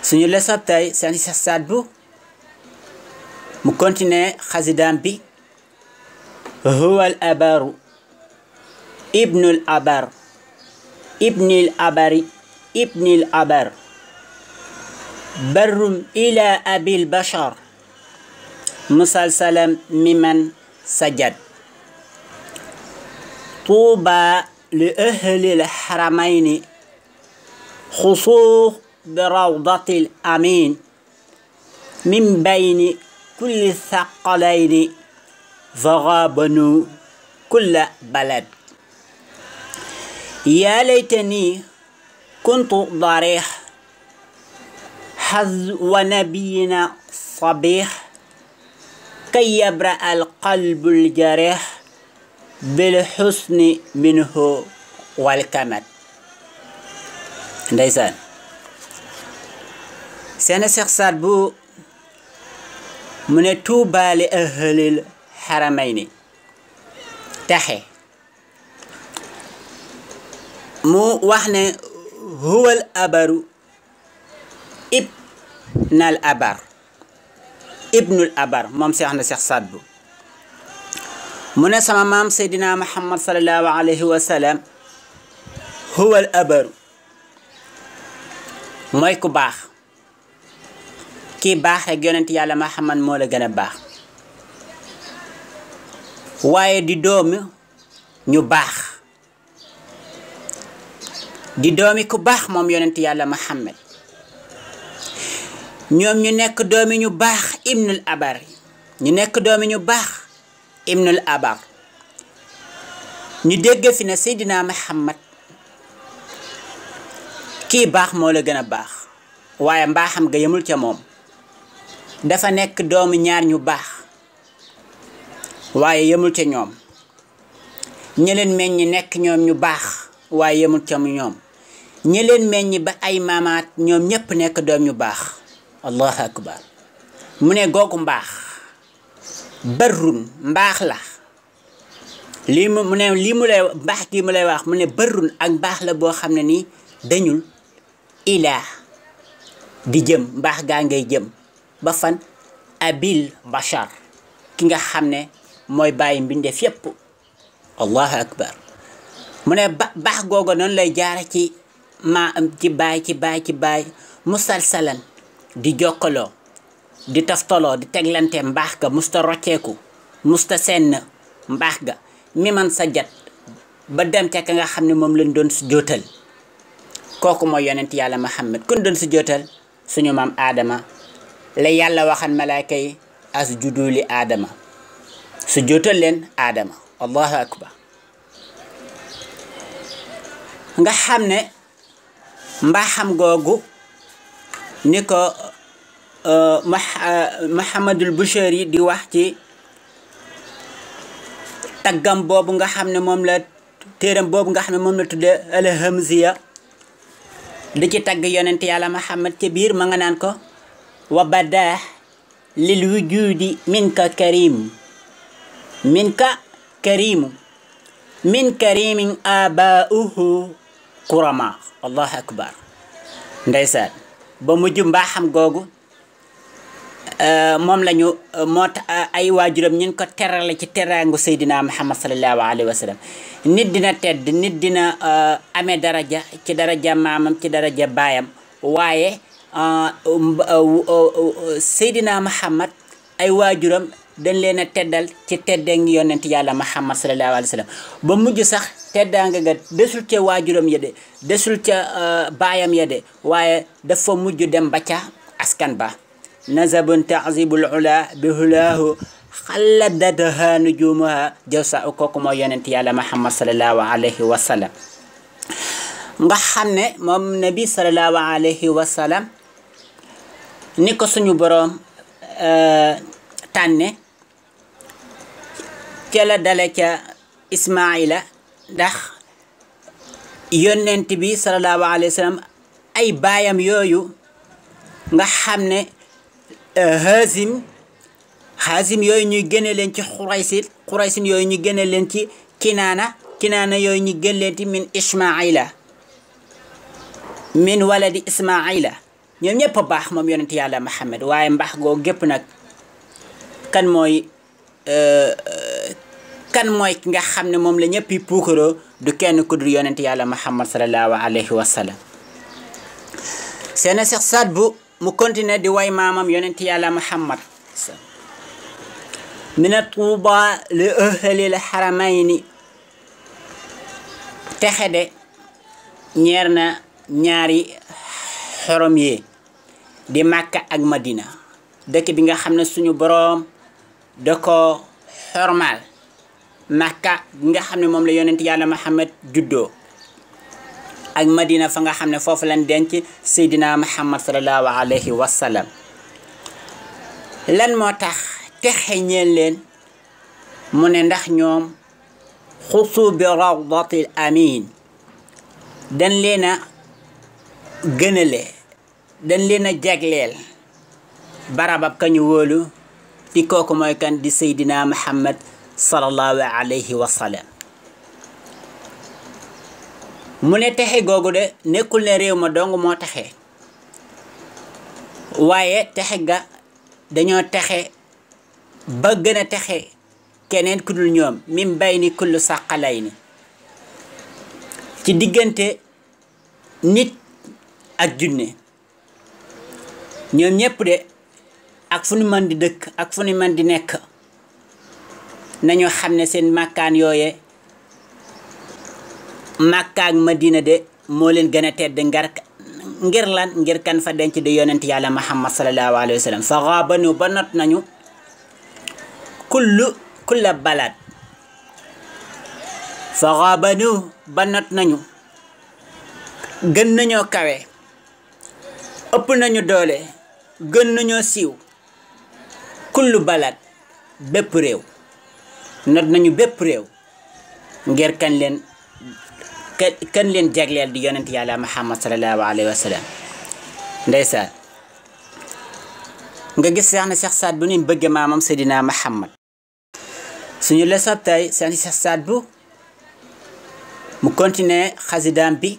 suñu leçon tey seen Cheikh Saad Bou mu continuer xasidaam bi huwa al abaru ibnul abar ibnil abari ibnil abar barrum ila abil bashar musalsalam miman sajad tuuba li ahlil haramayni xusuux بروضة الأمين من بين كل الثقلين فغابنوا كل بلد يا ليتني كنت ضريح حظ ونبينا صبيح كي يبرأ القلب الجريح بالحسن منه والكمد ndeysaan seen Cheikh Saad Bou mu ne tuuba li ahlil haramayni taxe mu wax ne huwal abaru ibnal abar ibnul abar moom Cheikh Saad Bou mu ne sama maam Seydina Muhammad sallallahu alayhi wa sallam huwal abaru mooy ku baax kii baax rek yonent yàlla Muhammad moo la gën a baax waaye di doomi ñu baax di doomi ku baax moom yonent yàlla Muhammad ñoom ñu nekk doomi ñu baax ibnul abar ñu nekk doomi ñu baax ibnul abar ñu dégg fi ne Seydina Muhammad kii baax moo la gën a baax waaye mbaaxam ga yemul ca moom dafa nekk doomu ñaar ñu baax waaye yemul ca ñoom ñi leen meññ nekk ñoom ñu baax waaye yemul ca ñoom ñi leen meññ ba ay maamaat ñoom ñépp nekk doom ñu baax allahu akbar mu ne googu mbaax barrun mbaax la lii mu ne lii mu lay mbaax gi mu lay wax mu ne barrun ak mbaax la boo xam ne nii dañul ilaa di jëm mbaax gaa ngay jëm ba fan abil bashar ki nga xam ne mooy bàyyi mbindeef yépp allahu akbar mu ne baax googu noonu lay jaara ci baay musalsalan di jokkaloo di taftaloo di teglante mbaax ga musta rocceeku musta senn mbaax ga mi man sa jat ba dem ca ka nga xam ne moom lañ doon su jootal kooku mooy yonent yàlla Muhammad kun doon su jootal suñu maam aadama la yàlla waxan malaaka yi asjudu li aadama su jootal leen aadama allahu akbar nga xam ne mbaaxam googu ni ko Muhammadul Bushayri di wax ci taggam boobu nga xam ne moom la téeram boobu nga xam ne moom la tudde al-Hamziya di ci tagg yonent yàlla Muhammad ci biir ma nga naan ko wa badah lil wujudi minka karimu min karimin abauhu kurama allahu akbar ndeysaan ba mujj mbaaxam googu moom lañu ay waajuram ñu ko terale ci teraangu Seydina Muhammad sallallahu alayhi wa sallam nit dina tedd nit dina amee daraja ci daraja maamam ci daraja baayam waaye Seydina Muhammad ay waajuram dañ leen a teddal ci teddangi yonent yàlla Muhammad sallallahu alayhi wa sallam ba mujj sax teddaanga ga desul ca waajuram ya de desul ca baayam ya de waaye dafa mujj dem ba ca askan ba nazabun ta'zibul ula bi hulahu xalladataha nujumuha jawsa kooku mooy yonent yàlla Muhammad sallallahu alayhi wa sallam nga xam ne moom nabi sallallahu alayhi wa sallam ni ko suñu boroom tànne ca la dale ca Ismaila ndax yonent bi sallallahu alayhi wa sallam ay baayam yooyu nga xam ne Haazim yooyu ñuy génne leen ci Xuraysin yooyu ñu génne leen ci Kinaana yooyu ñu génne leen ci min waladi Ismaila ñoom ñëpp a baax moom yonent yàlla Muhammad waaye mbaax goo gépp nag kan mooy ki nga xam ne moom la ñëpp yi puukaroo du kenn ku dul yonent yàlla Muhammad sallallahu alayhi wa sallam. seena Seex Saad Bu mu continuer di way maamam yonent yàlla Muhammad mina tuuba li ahlil haramayni texe de ñeer na ñaari xorom yi di Makka ak Madina dëkk bi nga xam ne suñu boroom da ko xormaal. Makka bi nga xam ne moom la yonent yàlla Muhammad juddoo ak Madina fa nga xam ne foofu lañ denc Seydina Muhammad sallallahu alayhi wa sallam. lan moo tax texe ñeen leen mu ne ndax ñoom xusu bi rawdatil amin dañ leen a gënale dañ leen a jagleel barabab kañu wóolu di kooku mooy kan di Seydina Muhammad sallallahu alayhi wa sallam. mu ne texe googu de nekkul ne réew ma dong moo texe waaye texe ga dañoo texe ba gën a texe keneen ku dul ñoom min bayni kullu saqalayni ci diggante nit ak junne ñoom ñëpp de ak fu ñu mën di dëkk ak fu ñu mën di nekk nañu xam ne seen makkaan yooye Makka ak Madina de moo leen gën a tedd ngir lan ngir kan fa denc di yonent yàlla Muhammad sallallahu alayhi wa sallam. fa xaabanu ba not nañu kulla balad fa xaabanu ba not nañu gën nañoo kawe ëpp nañu doole gën nañoo siiw kullu balad bépp réew not nañu bépp réew ngir kan leen jagleel di yonent yàlla Muhammad sallallahu alayhi wa sallam. ndeysaan nga gis Seex na Seex Saad Bu ni bëgg maamam Seydina Muhammad. suñu leçon tey Seex Saad Bu mu continuer xasidaam bi